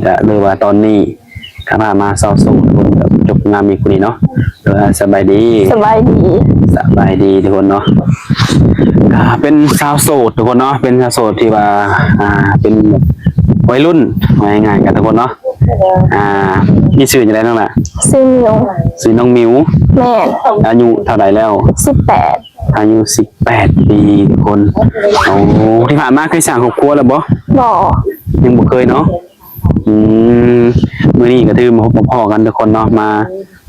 ກະ ຫຼືວ່າຕອນນີ້ ກະພາມາຊາວໂສດຄົນກະຈົບງາມອີກຜູ້ນີ້ເນາະ. ເອີ ສະບາຍດີ. ສະບາຍດີ. ສະບາຍດີທຸກຄົນເນາະ. ກະເປັນຊາວໂສດທຸກຄົນເນາະ, ເປັນຊາວໂສດທີ່ວ່າ ອ່າ ເປັນໄວລຸ້ນ ວ່າງ່າຍໆກັນທຸກຄົນເນາະ. ອ່າ ມີຊື່ຈັ່ງໃດນ້ອງລະ? ຊື່ມິວ. ຊື່ນ້ອງມິວ. ແມ່ນ. ອາຍຸເທົ່າໃດແລ້ວ? ສິບແປດ. ອາຍຸສິບແປດປີທຸກຄົນ. ໂອ້ ທີ່ຜ່ານມາເຄີຍສ້າງຄອບຄົວແລ້ວບໍ່? ບໍ່. ຍັງບໍ່ເຄີຍເນາະ. ອືມ ມື້ນີ້ກະຖືມາພົບມາພໍ້ກັນທຸກຄົນເນາະ, ມາ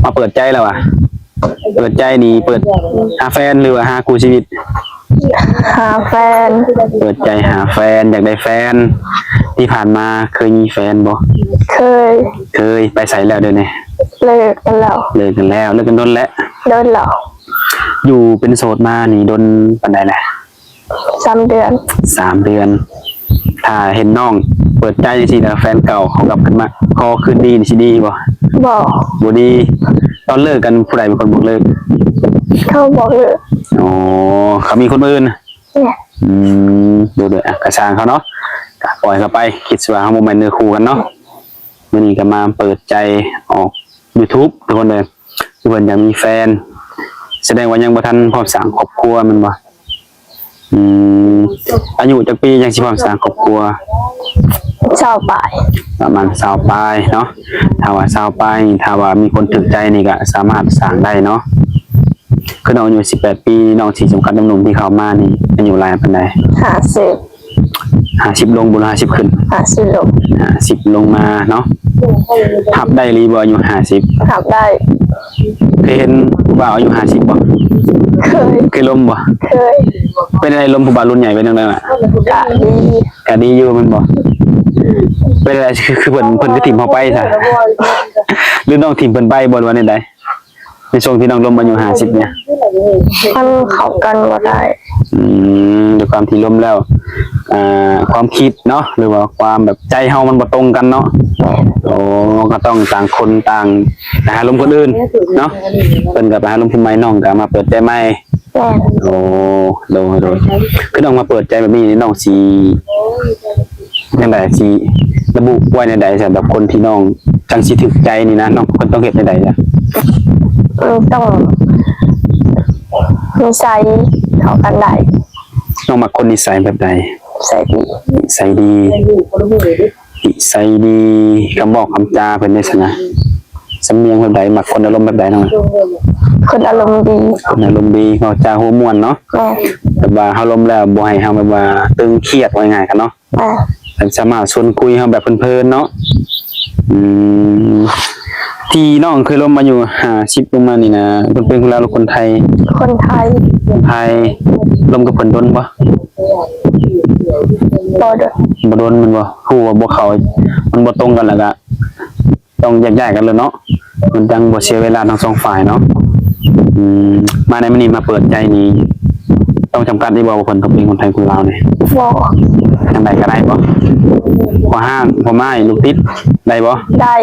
ມາເປີດໃຈແລ້ວຫວາ? ເປີດໃຈນີ້ເປີດຫາແຟນ ຫຼືວ່າຫາຄູ່ຊີວິດ? ຫາແຟນ. ເປີດໃຈຫາແຟນ ຢາກໄດ້ແຟນ. ທີ່ຜ່ານມາເຄີຍມີແຟນບໍ່? ເຄີຍ. ເຄີຍ. ໄປໃສແລ້ວດຽວນີ້? ເລີກກັນແລ້ວ. ເລີກກັນແລ້ວ. ເລີກກັນດົນແລ້ວ? ດົນແລ້ວ. ຢູ່ເປັນໂສດມານີ້ດົນປານໃດແລ້ວ? ສາມເດືອນ. ສາມເດືອນ. ຖ້າເຫັນນ້ອງເປີດໃຈຈັ່ງຊີ້ແລ້ວ ແຟນເກົ່າເຂົາກັບຄືນມາຂໍຄືນດີນີ້ຊິດີບໍ່? ບໍ່. ບໍ່ດີ. ຕອນເລີກກັນຜູ້ໃດເປັນຄົນບອກເລີກ? ເຂົາບອກເລີກ. ອໍ ເຂົາມີຄົນອື່ນ? ແມ່ນ. ອືມ ໂດຍໆ ອ່ະ ກະຊ່າງເຂົາເນາະ, ກະປ່ອຍເຂົາໄປ, ຄິດວ່າເຮົາບໍ່ແມ່ນເນື້ອຄູ່ກັນເນາະ. ມື້ນີ້ກະມາເປີດໃຈອອກຢູທູບທຸກຄົນເດີ. ຄືເພິ່ນຢາກມີແຟນ ສະແດງວ່າຍັງບໍ່ທັນພ້ອມສ້າງຄອບຄົວແມ່ນບໍ່? ອືມ ອາຍຸຈັກປີຈັ່ງຊິພ້ອມສ້າງຄອບຄົວ? ຊາວປາຍ. ປະມານຊາວປາຍເນາະ. ຖ້າວ່າຊາວປາຍນີ້ ຖ້າວ່າມີຄົນຖືກໃຈນີ້ກະສາມາດສ້າງໄດ້ເນາະ. ຄືນ້ອງອາຍຸສິບແປດປີ ນ້ອງຊິຈຳກັດໜຸ່ມໆທີ່ເຂົ້າມານີ້ ອາຍຸຫຼາຍປານໃດ? ຫ້າສິບ. ຫ້າສິບລົງບໍ່ ຫຼື ຫ້າສິບຂຶ້ນ? ຫ້າສິບລົງ. ຫ້າສິບລົງມາເນາະ. ຮັບໄດ້ອີ່ຫຼີບໍ່ອາຍຸຫ້າສິບ? ຮັບໄດ້. ເຄີຍເຫັນຜູ້ບ່າວອາຍຸຫ້າສິບບໍ່? ເຄີຍ. ເຄີຍລົມບໍ່? ເຄີຍ. ເປັນໃດລົມຜູ້ບ່າວລຸ້ນໃຫຍ່ເປັນຈັ່ງໃດລະ? ກະດີ. ກະດີຢູ່ແມ່ນບໍ່? ເປັນໃດ ຄື ຄືເພິ່ນ ເພິ່ນຄືຖິ້ມເຮົາໄປຊະ ຫຼືນ້ອງຖິ້ມເພິ່ນໄປບໍ່ ຫຼືວ່າແນວໃດ? ໃນຊ່ວງທີ່ນ້ອງລົມອາຍຸຫ້າສິບນີ້ ມັນເຂົ້າກັນບໍ່ໄດ້. ອືມ ດ້ວຍຄວາມທີ່ລົມແລ້ວ ອ່າ ຄວາມຄິດເນາະ ຫຼືວ່າຄວາມແບບໃຈເຮົາມັນບໍ່ຕົງກັນເນາະ. ແມ່ນ. ໂອ້ ກະຕ້ອງຕ່າງຄົນຕ່າງໄປຫາລົມຄົນອື່ນເນາະ. ເພິ່ນກະໄປຫາລົມຜູ້ໃໝ່ ນ້ອງກະມາເປີດໃຈໃໝ່. ແມ່ນ. ໂອ້ ໂດຍໆ ຄືນ້ອງມາເປີດໃຈແບບນີ້ ນ້ອງຊິ ຈັ່ງໃດ ຊິລະບຸໄວ້ແນວໃດ ສຳລັບຄົນທີ່ນ້ອງຈັ່ງຊິຖືກໃຈນີ້ນະ ນ້ອງ ເພິ່ນຕ້ອງເຮັດແນວໃດລະ? ມັນຕ້ອງນິໄສເຂົ້າກັນໄດ້. ນ້ອງມັກຄົນນິໄສແບບໃດ? ນິໄສດີ. ນິໄສດີ. ນິໄສດີ. ຄຳເວົ້າຄຳຈາເພິ່ນເດຊັ້ນນະ? ສຳນຽງແບບໃດ? ມັກຄົນອາລົມແບບໃດນ້ອງ? ຄົນອາລົມດີ. ຄົນອາລົມດີ ເວົ້າຈາຫົວມ່ວນເນາະ. ແມ່ນ. ແບບວ່າເຮົາລົມແລ້ວບໍ່ໃຫ້ເຮົາແບບວ່າຕຶງຄຽດ ເວົ້າງ່າຍໆກັນເນາະ. ອ່າ ເພິ່ນສາມາດຊວນຄຸຍເຮົາແບບເພີນໆເນາະ. ອືມ ທີ່ນ້ອງເຄີຍລົມອາຍຸຫ້າສິບລົງມານີ້ນະ ເພິ່ນເປັນຄົນລາວ ຫຼື ຄົນໄທ? ຄົນໄທ. ຄົນໄທ. ລົມກັບເພິ່ນດົນບໍ່? ບໍ່ດົນ. ບໍ່ດົນແມ່ນບໍ່? ຮູ້ວ່າບໍ່ເຂົ້າ ມັນບໍ່ຕົງກັນ ແລ້ວກະ ຕ້ອງແຍກຍ້າຍກັນເລີຍເນາະ ມັນຈັ່ງບໍ່ເສຍເວລາທັງສອງຝ່າຍເນາະ. ອືມ ມາໃນມື້ນີ້ມາເປີດໃຈນີ້ ຕ້ອງຈຳກັດອີກບໍ່ວ່າເພິ່ນຕ້ອງເປັນຄົນໄທຄົນລາວນີ້? ບໍ່. ຈັ່ງໃດກະໄດ້ບໍ່? ພໍ່ຮ້າງ ພໍ່ໝ້າຍ ລູກຕິດ ໄດ້ບໍ່? ໄດ້.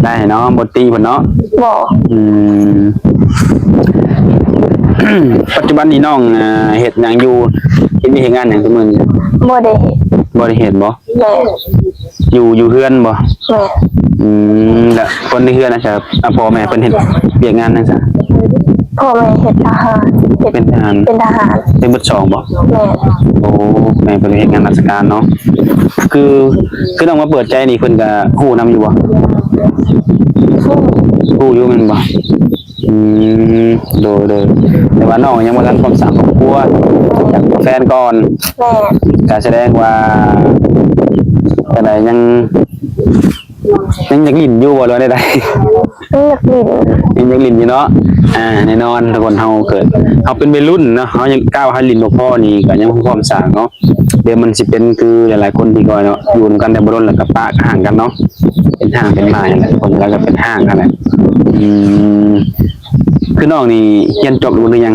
ໄດ້ເນາະ ບໍ່ຕິເພິ່ນເນາະ? ບໍ່. ອືມ ປັດຈຸບັນນີ້ນ້ອງ ອ່າ ເຮັດຫຍັງຢູ່? ເຮັດວຽກເຮັດງານຫຍັງທຸກມື້ນີ້? ບໍ່ໄດ້ເຮັດ. ບໍ່ໄດ້ເຮັດບໍ່? ແມ່ນ. ຢູ່ ຢູ່ເຮືອນບໍ່? ແມ່ນ. ອືມ ແລ້ວຄົນໃນເຮືອນນະ ອາ ພໍ່ແມ່ເພິ່ນເຮັດວຽກງານຫຍັງຊະ? ພໍ່ແມ່ເຮັດທະຫານ. ເປັນທະຫານ. ເປັນທະຫານ. ເປັນເບິດສອງບໍ່? ແມ່ນ. ໂອ້ ແມ່ເພິ່ນເຮັດງານລາຊະການເນາະ. ຄື ຄືນ້ອງມາເປີດໃຈນີ້ ເພິ່ນກະຮູ້ນຳຢູ່ບໍ່? ຮູ້. ຮູ້ຢູ່ແມ່ນບໍ່? ອືມ ໂດຍໆ ແຕ່ວ່ານ້ອງຍັງບໍ່ທັນພ້ອມສ້າງຄອບຄົວ ຢາກມີແຟນກ່ອນ. ແມ່ນ. ກະສະແດງວ່າ ຈັ່ງໃດ ຍັງ ຍັງຢາກຫຼິ້ນຢູ່ບໍ່ ຫຼືວ່າແນວໃດ? ຍັງຢາກຫຼິ້ນ. ຍັງຢາກຫຼິ້ນຢູ່ເນາະ. ອ່າ ແນ່ນອນ ທຸກຄົນ ເຮົາເກີດ ເຮົາເປັນໄວລຸ້ນເນາະ ເຮົາຍັງກ້າວຫາຫຼິ້ນບໍ່ພໍນີ້ ກະຍັງບໍ່ພ້ອມສ້າງເນາະ. ດຽວມັນຊິເປັນຄືຫຼາຍໆຄົນທີ່ວ່າເນາະ ຢູ່ນຳກັນໄດ້ບໍ່ດົນແລ້ວກະປະຫ່າງກັນເນາະ. ເປັນຮ້າງເປັນໝ້າຍຫັ້ນແຫຼະ ຄົນລາວກະເປັນຮ້າງຫັ້ນແຫຼະ. ອືມ ຄືນ້ອງນີ້ຮຽນຈົບແລ້ວບໍ່ ຫຼືຍັງ?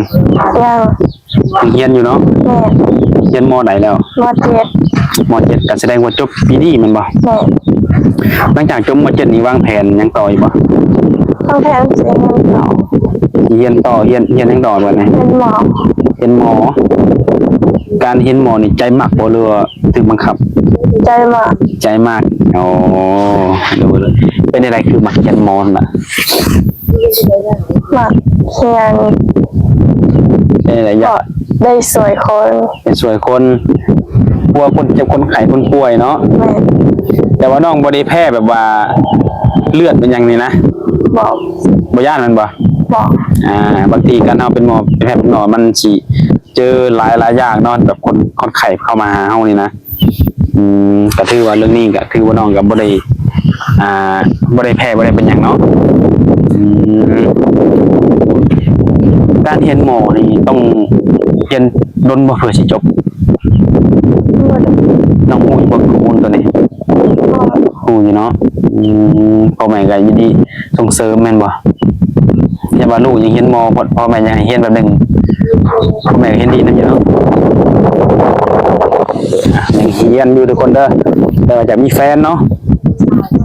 ຍັງ. ຍັງຮຽນຢູ່ເນາະ? ແມ່ນ. ຮຽນ ມໍໃດແລ້ວ? ມໍເຈັດ. ມໍເຈັດ ກະສະແດງວ່າຈົບປີນີ້ແມ່ນບໍ່? ແມ່ນ. ຫຼັງຈາກຈົບ ມໍເຈັດນີ້ ວາງແຜນຫຍັງຕໍ່ອີກບໍ່? ວາງແຜນຊິຮຽນຕໍ່. ຊິຮຽນຕໍ່ ຮຽນ ຮຽນຫຍັງຕໍ່ບັດນີ້? ຮຽນໝໍ. ຮຽນໝໍ. ການຮຽນໝໍນີ້ໃຈມັກບໍ່ ຫຼືວ່າຖືກບັງຄັບ? ໃຈມັກ. ໃຈມັກ. ອໍ ໂດຍ ໂດຍ. ເປັນຈັ່ງໃດຄືມັກຮຽນໝໍນະ? ມັກຮຽນ ເປັນຈັ່ງໃດ ຢາກ ໄດ້ຊ່ວຍຄົນ ໄດ້ຊ່ວຍຄົນ ພົວຄົນເຈັບ ຄົນໄຂ້ ຄົນປ່ວຍເນາະ. ແມ່ນ. ແຕ່ວ່ານ້ອງບໍ່ໄດ້ແພ້ແບບວ່າເລືອດເປັນຫຍັງນີ້ນະ? ບໍ່. ບໍ່ຢ້ານແມ່ນບໍ່? ບໍ່. ອ່າ ບາງທີການເຮົາເປັນໝໍ ເປັນແພດເປັນໝໍ ມັນຊິເຈີຫຼາຍ ຫຼາຍຢ່າງເນາະ ແບບຄົນ ຄົນໄຂ້ເຂົ້າມາຫາເຮົານີ້ນະ. ອືມ ກໍຖືວ່າເລື່ອງນີ້ກໍຖືວ່ານ້ອງກໍບໍ່ໄດ້ ອ່າ ບໍ່ໄດ້ແພ້ ບໍ່ໄດ້ເປັນຫຍັງເນາະ. ອືມ ການຮຽນໝໍນີ້ຕ້ອງຮຽນດົນບໍ່ເພື່ອຊິຈົບ? ບໍ່ດົນ. ນ້ອງຮູ້ຢູ່ບໍ່ຂໍ້ມູນຕົວນີ້? ຮູ້. ຮູ້ຢູ່ເນາະ. ອືມ ພໍ່ແມ່ກໍຍິນດີສົ່ງເສີມແມ່ນບໍ່? ແຕ່ວ່າລູກຍັງຮຽນໝໍ ພໍ່ແມ່ຍັງໃຫ້ຮຽນແບບໜຶ່ງ ພໍ່ແມ່ກໍເຫັນດີນຳຢູ່ເນາະ. ຍັງຮຽນຢູ່ທຸກຄົນເດີ ແຕ່ວ່າຢາກມີແຟນເນາະ.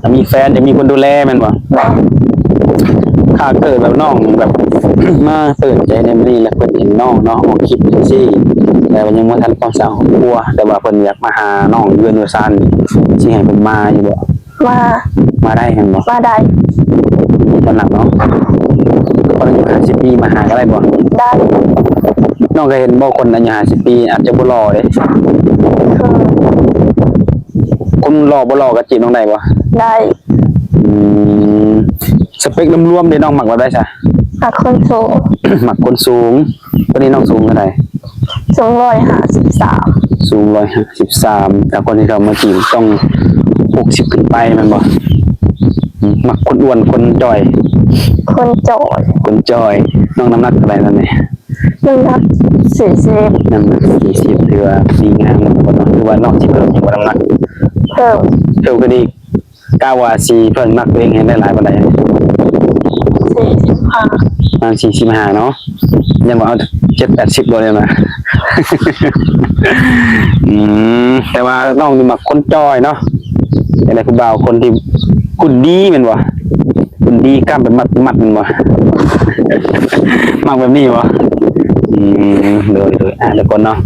ຢາກມີແຟນ ຢາກມີຄົນດູແລແມ່ນບໍ່? ຖ້າເກີດແບບນ້ອງແບບ ມາເປີດໃຈໃນມື້ນີ້ ແລ້ວເພິ່ນເຫັນນ້ອງເນາະ ອອກຄລິບຈັ່ງຊີ້ ແຕ່ວ່າຍັງບໍ່ທັນຄວາມສ້າງຄອບຄົວ ແຕ່ວ່າເພິ່ນຢາກມາຫານ້ອງຢູ່ເຮືອນຢູ່ຊານ ຊິໃຫ້ເພິ່ນມາຢູ່ບໍ່? ມາ. ມາໄດ້ແມ່ນບໍ່? ມາໄດ້. ຕອນຫຼັງເນາະ ຄົນອາຍຸຫ້າສິບປີມາຫາກໍໄດ້ບໍ່? ໄດ້. ນ້ອງເຄີຍເຫັນບໍ່ ຄົນອາຍຸຫ້າສິບປີອາດຈະບໍ່ຫຼໍ່ເດ້? ເຄີຍ. ຄົນຫຼໍ່ບໍ່ຫຼໍ່ກໍຈີບນ້ອງໄດ້ບໍ່? ໄດ້. ອືມ ສະເປັກລວມໆເດ້ ນ້ອງມັກແບບໃດຊະ? ມັກຄົນສູງ. ມັກຄົນສູງ. ຕອນນີ້ນ້ອງສູງເທົ່າໃດ? ສູງຮ້ອຍຫ້າສິບສາມ. ສູງຮ້ອຍຫ້າສິບສາມ ຖ້າຄົນທີ່ເຂົ້າມາຈີບຕ້ອງຫົກສິບຂຶ້ນໄປແມ່ນບໍ່? ອືມ ມັກຄົນອ້ວນ ຄົນຈ່ອຍ? ຄົນຈ່ອຍ. ຄົນຈ່ອຍ. ນ້ອງນ້ຳໜັກເທົ່າໃດຕອນນີ້? ນ້ຳໜັກສີ່ສິບ. ນ້ຳໜັກສີ່ສິບ ຖືວ່າດີງາມເນາະ ຖືວ່ານ້ອງຊິເພີ່ມອີກບໍ່ນ້ຳໜັກ? ເພີ່ມ. ເພີ່ມຂຶ້ນອີກ. ກະວ່າຊິເພີ່ມນ້ຳໜັກຕົວເອງໃຫ້ໄດ້ຫຼາຍປານໃດ? ສີ່ສິບຫ້າ. ປະມານສີ່ສິບຫ້າເນາະ. ຍັງວ່າເອົາເຈັດແປດສິບບໍ່ໄດ້ນະ? ອືມ ແຕ່ວ່ານ້ອງນີ້ມັກຄົນຈ່ອຍເນາະ. ຢາກໄດ້ຜູ້ບ່າວຄົນທີ່ຫຸ່ນດີແມ່ນບໍ່? ຫຸ່ນດີ ກ້າມເປັນມັດໆແມ່ນບໍ່? ມັກແບບນີ້ບໍ່? ອືມ ໂດຍໆ ອ່າ ທຸກຄົນເນາະ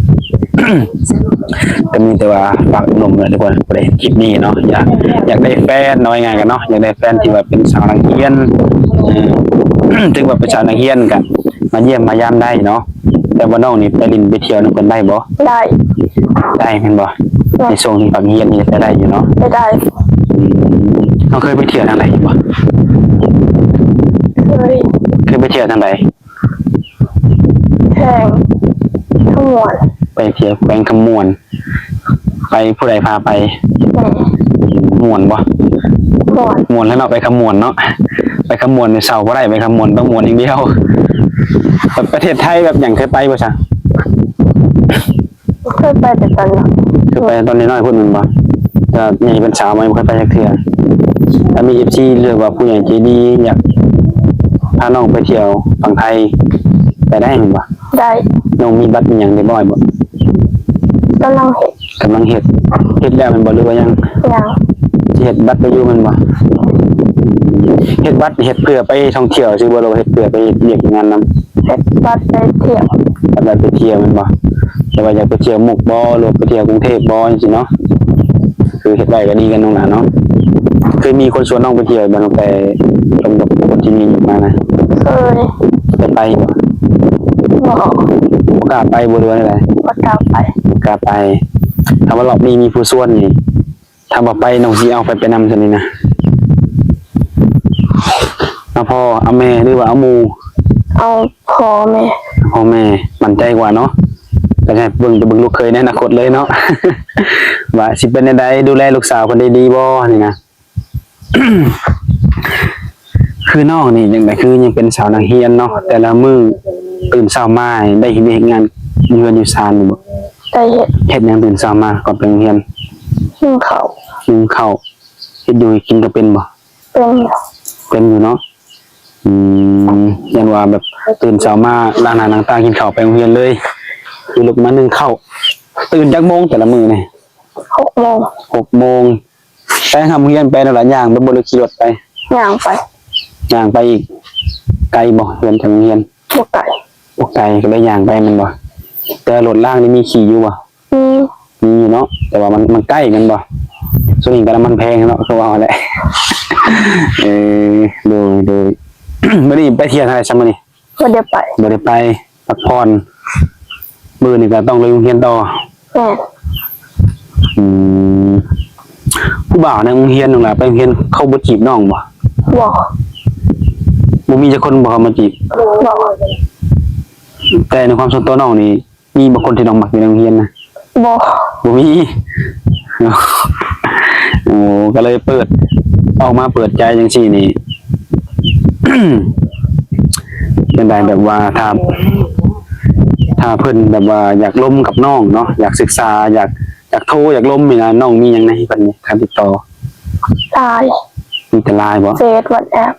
ກໍມີແຕ່ວ່າຝາກໜຸ່ມໆເນາະ ທຸກຄົນ ຜູ້ໃດເຫັນຄລິບນີ້ເນາະ ຢາກ ຢາກໄດ້ແຟນ ເວົ້າງ່າຍໆກັນເນາະ ຢາກໄດ້ແຟນທີ່ວ່າເປັນສາວນັກຮຽນ ເອີ ເຖິງວ່າເປັນສາວນັກຮຽນກໍມາຢ້ຽມມາຢາມໄດ້ເນາະ. ແຕ່ວ່ານ້ອງນີ້ໄປຫຼິ້ນໄປທ່ຽວນຳເພິ່ນໄດ້ບໍ່? ໄດ້. ໄດ້ແມ່ນບໍ່? ໄດ້. ໃນຊ່ວງທີ່ພັກຮຽນນີ້ໄປໄດ້ຢູ່ເນາະ? ໄປໄດ້. ອືມ ນ້ອງເຄີຍໄປທ່ຽວທາງໃດຢູ່ບໍ່? ເຄີຍ. ເຄີຍໄປທ່ຽວທາງໃດ? ແຂວງຄຳມ່ວນ. ໄປທ່ຽວແຂວງຄຳມ່ວນ. ໄປ ຜູ້ໃດພາໄປ? ແມ່. ມ່ວນບໍ່? ມ່ວນ. ມ່ວນແລ້ວເນາະ ໄປຄຳມ່ວນເນາະ. ໄປຄຳມ່ວນນີ້ເຊົາບໍ່ໄດ້ ໄປຄຳມ່ວນຕ້ອງມ່ວນຢ່າງດຽວ. ປະເທດໄທແບບຫຍັງ ເຄີຍໄປບໍ່ຊະ? ເຄີຍໄປແຕ່ຕອນນ້ອຍ. ເຄີຍໄປຕອນນ້ອຍໆພຸ້ນແມ່ນບໍ່? ແຕ່ໃຫຍ່ເປັນສາວມາຍັງບໍ່ເຄີຍໄປຈັກເທື່ອ. ຖ້າມີເອັຟຊີ ຫຼືວ່າຜູ້ໃຫຍ່ໃຈດີ ຢາກພານ້ອງໄປທ່ຽວຝັ່ງໄທ ໄປໄດ້ແມ່ນບໍ່? ໄດ້. ນ້ອງມີບັດມີຫຍັງຮຽບຮ້ອຍບໍ່? ກຳລັງເຮັດ. ກຳລັງເຮັດ. ເຮັດແລ້ວແມ່ນບໍ່ ຫຼືວ່າຍັງ? ຍັງ. ຊິເຮັດບັດໄປຢູ່ແມ່ນບໍ່? ເຮັດບັດເຮັດເພື່ອໄປທ່ອງທ່ຽວຊື່ບໍ່ ຫຼືວ່າເຮັດເພື່ອໄປເຮັດວຽກເຮັດງານນຳ? ເຮັດບັດໄປທ່ຽວ. ບັດໄປທ່ຽວແມ່ນບໍ່? ແຕ່ວ່າຢາກໄປທ່ຽວມຸກບໍ່ ຫຼືວ່າໄປທ່ຽວກຸງເທບບໍ່ ຈັ່ງຊີ້ເນາະ? ຄືເຮັດໄວ້ກໍດີກັນນ້ອງຫຼ້າເນາະ. ເຄີຍມີຄົນຊວນນ້ອງໄປທ່ຽວບໍ່ ຕັ້ງແຕ່ລົມກັບຄົນທີ່ມີມານະ? ເຄີຍ. ໄດ້ໄປບໍ່? ບໍ່. ບໍ່ກ້າໄປບໍ່ ຫຼືວ່າແນວໃດ? ບໍ່ກ້າໄປ. ບໍ່ກ້າໄປ. ຖ້າວ່າລອບນີ້ມີຜູ້ຊວນນີ້ ຖ້າວ່າໄປ ນ້ອງຊິເອົາໃຜໄປນຳຊັ້ນນີ້ນະ? ເອົາພໍ່ ເອົາແມ່ ຫຼືວ່າເອົາໝູ່? ເອົາພໍ່ແມ່. ພໍ່ແມ່ ໝັ້ນໃຈກວ່າເນາະ. ແຕ່ໃຫ້ເບິ່ງ ໄປເບິ່ງລູກເຂີຍໃນອະນາຄົດເລີຍເນາະ ວ່າຊິເປັນແນວໃດ ດູແລລູກສາວເພິ່ນໄດ້ດີບໍ່ນີ້ນະ. ຄືນ້ອງນີ້ຈັ່ງໃດ ຄືຍັງເປັນສາວນັກຮຽນເນາະ ແຕ່ລະມື້ຕື່ນເຊົ້າມາໄດ້ເຮັດວຽກເຮັດງານຢູ່ເຮືອນຢູ່ຊານຢູ່ບໍ່? ໄດ້ເຮັດ. ເຮັດຫຍັງຕື່ນເຊົ້າມາກ່ອນໄປໂຮງຮຽນ? ໜຶ້ງເຂົ້າ. ໜຶ້ງເຂົ້າ. ເຮັດຢູ່ເຮັດກິນກໍເປັນບໍ່? ເປັນ. ເປັນຢູ່ເນາະ. ອືມ ຢ້ານວ່າແບບຕື່ນເຊົ້າມາລ້າງໜ້າລ້າງຕາກິນເຂົ້າໄປໂຮງຮຽນເລີຍ ຄືລຸກມາໜຶ້ງເຂົ້າ. ຕື່ນຈັກໂມງແຕ່ລະມື້ນີ້? ຫົກໂມງ. ຫົກໂມງ. ໄປໂຮງຮຽນໄປແລ້ວລະ ຍ່າງໄປບໍ່ ຫຼືຂີ່ລົດໄປ? ຍ່າງໄປ. ຍ່າງໄປອີກ. ໄກບໍ່ເຮືອນຈາກໂຮງຮຽນ? ບໍ່ໄກ. ບໍ່ໄກ ກໍເລີຍຍ່າງໄປແມ່ນບໍ່? ແຕ່ລົດລາງນີ້ມີຂີ່ຢູ່ບໍ່? ມີ ມີຢູ່ເນາະ ແຕ່ວ່າມັນ ມັນໃກ້ແມ່ນບໍ່? ຊ່ວງນີ້ກໍນ້ຳມັນແພງເນາະ ຄືວ່າຫັ້ນແຫຼະ. ເອີ ໂດຍ ໂດຍ. ມື້ນີ້ໄປທ່ຽວທາງໃດຊະມື້ນີ້? ບໍ່ໄດ້ໄປ ບໍ່ໄດ້ໄປ ພັກຜ່ອນ. ມື້ນີ້ກໍຕ້ອງໄປໂຮງຮຽນຕໍ່. ແມ່ນ. ອືມ ຜູ້ບ່າວໃນໂຮງຮຽນນັ້ນລະ ໄປໂຮງຮຽນເຂົາບໍ່ຈີບນ້ອງບໍ່? ບໍ່ ບໍ່ມີຈັກຄົນບໍ່ເຂົ້າມາຈີບ? ບໍ່. ແຕ່ໃນຄວາມສ່ວນຕົວນ້ອງນີ້ ມີບໍ່ຄົນທີ່ນ້ອງມັກຢູ່ໃນໂຮງຮຽນນະ? ບໍ່ ບໍ່ມີ. ໂອ້ ກໍເລີຍເປີດ ອອກມາເປີດໃຈຈັ່ງຊີ້ນີ້ ຈັ່ງໃດ ແບບວ່າຖ້າ ຖ້າເພິ່ນແບບວ່າຢາກລົມກັບນ້ອງເນາະ ຢາກສຶກສາ ຢາກ ຢາກໂທ ຢາກລົມນີ້ນະ ນ້ອງມີຫຍັງໃນເພິ່ນນີ້ ການຕິດຕໍ່? ລາຍ ມີແຕ່ລາຍບໍ່? ເຟສ ວັອດແອັບ.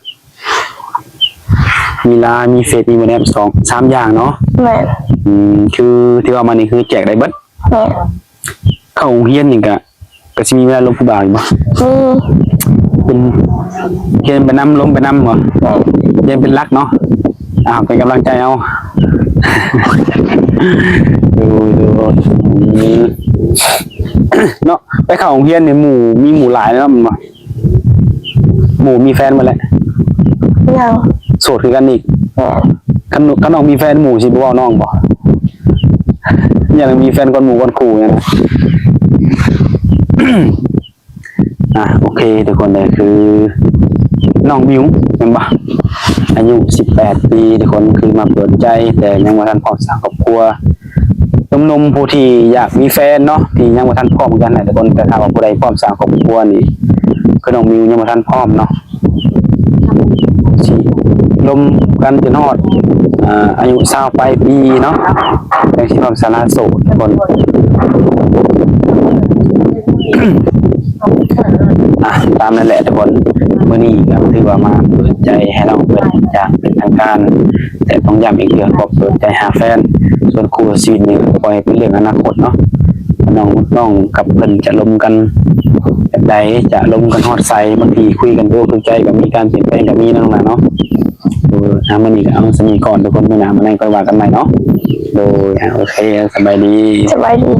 ມີລາຍ ມີເຟສ ມີວັອດແອັບ ສອງ ສາມຢ່າງເນາະ? ແມ່ນ. ອືມ ຄືທີ່ເວົ້າມານີ້ຄືແຈກໄດ້ເບິດ? ແມ່ນ. ເຂົ້າໂຮງຮຽນນີ້ກະ ກະຊິມີເວລາລົມຜູ້ບ່າວຢູ່ບໍ່? ມີ. ເປັນ ຮຽນໄປນຳ ລົມໄປນຳບໍ່? ແມ່ນ. ຮຽນເປັນຫຼັກເນາະ. ອ່າ ເປັນກຳລັງໃຈເອົາ. ໂດຍ ໂດຍ. ອືມ ເນາະ ໄປເຂົ້າໂຮງຮຽນນີ້ ໝູ່ ມີໝູ່ຫຼາຍແລ້ວແມ່ນບໍ່? ໝູ່ມີແຟນໝົດແລ້ວ? ຍັງ. ໂສດຄືກັນອີກ? ແມ່ນ. ຄັນ ຄັນນ້ອງມີແຟນ ໝູ່ຊິບໍ່ເວົ້ານ້ອງບໍ່? ຢ້ານມີແຟນກ່ອນໝູ່ກ່ອນຄູ່ຫັ້ນນະ. ອ່ະ ໂອເຄ ທຸກຄົນເດີ ຄືນ້ອງມິວແມ່ນບໍ່? ອາຍຸສິບແປດປີ ທຸກຄົນ ຄືມາເປີດໃຈ ແຕ່ຍັງບໍ່ທັນພ້ອມສ້າງຄອບຄົວ. ໜຸ່ມໆ ຜູ້ທີ່ຢາກມີແຟນເນາະ ທີ່ຍັງບໍ່ທັນພ້ອມຄືກັນນະ ທຸກຄົນ. ແຕ່ຖ້າວ່າຜູ້ໃດພ້ອມສ້າງຄອບຄົວນີ້ ຄືນ້ອງມິວຍັງບໍ່ທັນພ້ອມເນາະ ຊິລົມກັນຈົນຮອດ ອ່າ ອາຍຸຊາວປາຍປີເນາະ ຈັ່ງຊິພ້ອມສະຫຼະໂສດ ທຸກຄົນ. ອ່ະ ຕາມນັ້ນແຫຼະທຸກຄົນ ມື້ນີ້ກໍຖືວ່າມາເປີດໃຈໃຫ້ນ້ອງເພິ່ນຢ່າງເປັນທາງການ ແຕ່ຕ້ອງຢ້ຳອີກເທື່ອ ບໍ່ເປີດໃຈຫາແຟນ ສ່ວນຄູ່ຊີວິດນີ້ກໍປ່ອຍໃຫ້ເປັນເລື່ອງອະນາຄົດເນາະ ວ່ານ້ອງ ນ້ອງກັບເພິ່ນຈະລົມກັນແບບໃດ ຈະລົມກັນຮອດໃສ ບາງທີຄຸຍກັນບໍ່ຖືກໃຈກໍມີ ການປ່ຽນແປງກໍມີເນາະ ນ້ອງຫຼ້າເນາະ. ໂດຍ ອ່າ ມື້ນີ້ກໍເອົາສ່ຳນີ້ກ່ອນທຸກຄົນ ມື້ໜ້າມື້ໃນຄ່ອຍວ່າກັນໃໝ່ເນາະ. ໂດຍ ອ່າ ໂອເຄ ສະບາຍດີ ສະບາຍດີ.